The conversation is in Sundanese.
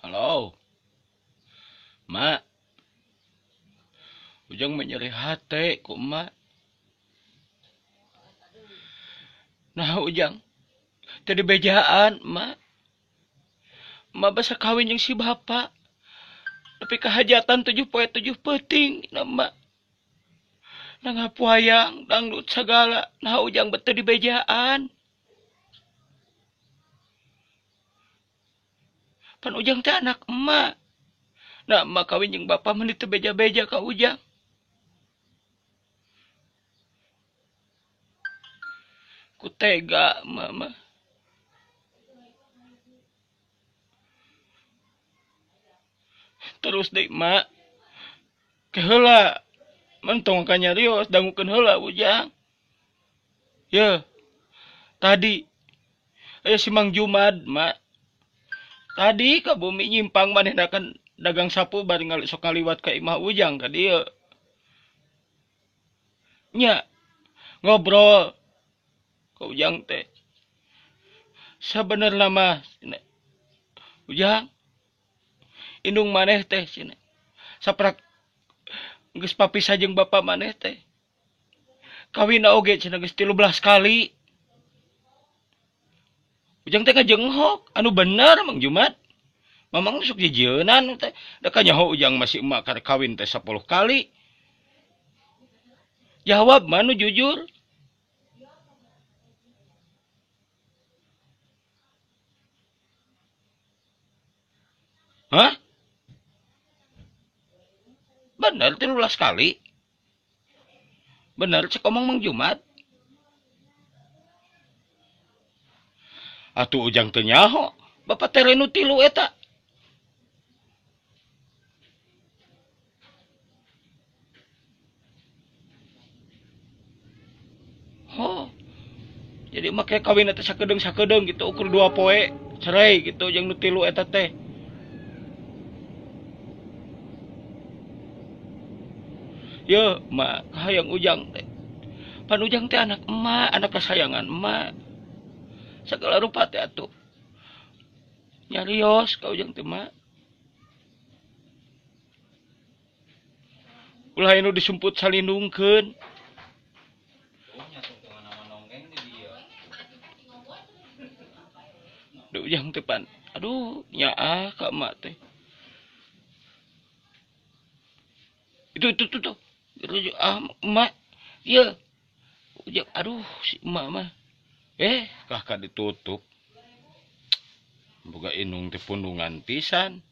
Halo. Mak. Ujang menyeri hate ku emak. Nah Ujang tadi bejaan emak. Emak basa kawin jeung si bapak. Tapi kehajatan 7 poe 7 peuting na emak. Nah ngapuayang dangdut segala. Nah Ujang betul di bejaan. Pan Ujang teh anak emak. Nah emak kawin jeung bapak mah teu beja-beja ka Ujang. Ku tega mama. Terus deui mak. Ke heula. Mentong ka nyarios dangukeun heula Ujang. Ye. Tadi aya si Mang Jumad, mak. Tadi ka bumi nyimpang manehna kan dagang sapu bari sok ngaliwat ka imah Ujang ka dieu. Nya ngobrol ka Ujang teh. Sabenerna mah Ujang indung maneh teh cenah. Saprak geus papisah jeung bapa maneh teh. Kawinna oge cenah geus 13 kali. Ujang teh ngajenghok anu bener Mang Jumat. Mamang sok jejeunan teh. Da kanyaho Ujang masih emak karek kawin teh 10 kali. Jawab mah nu jujur. Hah? Bener 13 kali. Bener cek omong Mang Jumat. Atuh Ujang teu nyaho, bapak teh renu 3 eta. Oh. Jadi make kawin teh sakedeung-sakedeung gitu ukur 2 poe cerai gitu jeung nu 3 eta teh. Ye, mak hayang Ujang teh. Pan Ujang teh anak emak, anak kesayangan emak. Segala rupa teh atuh. Nyarios ka Ujang teh mak. Ulah anu disumput salindungkeun. Duh Ujang teh pan. Aduh, nyaah ka emak teh. Itu tuh. Ah, emak. Ieu. Ujang, aduh si emak mah. Kakak ditutup. Boga indung teh pundungan pisan.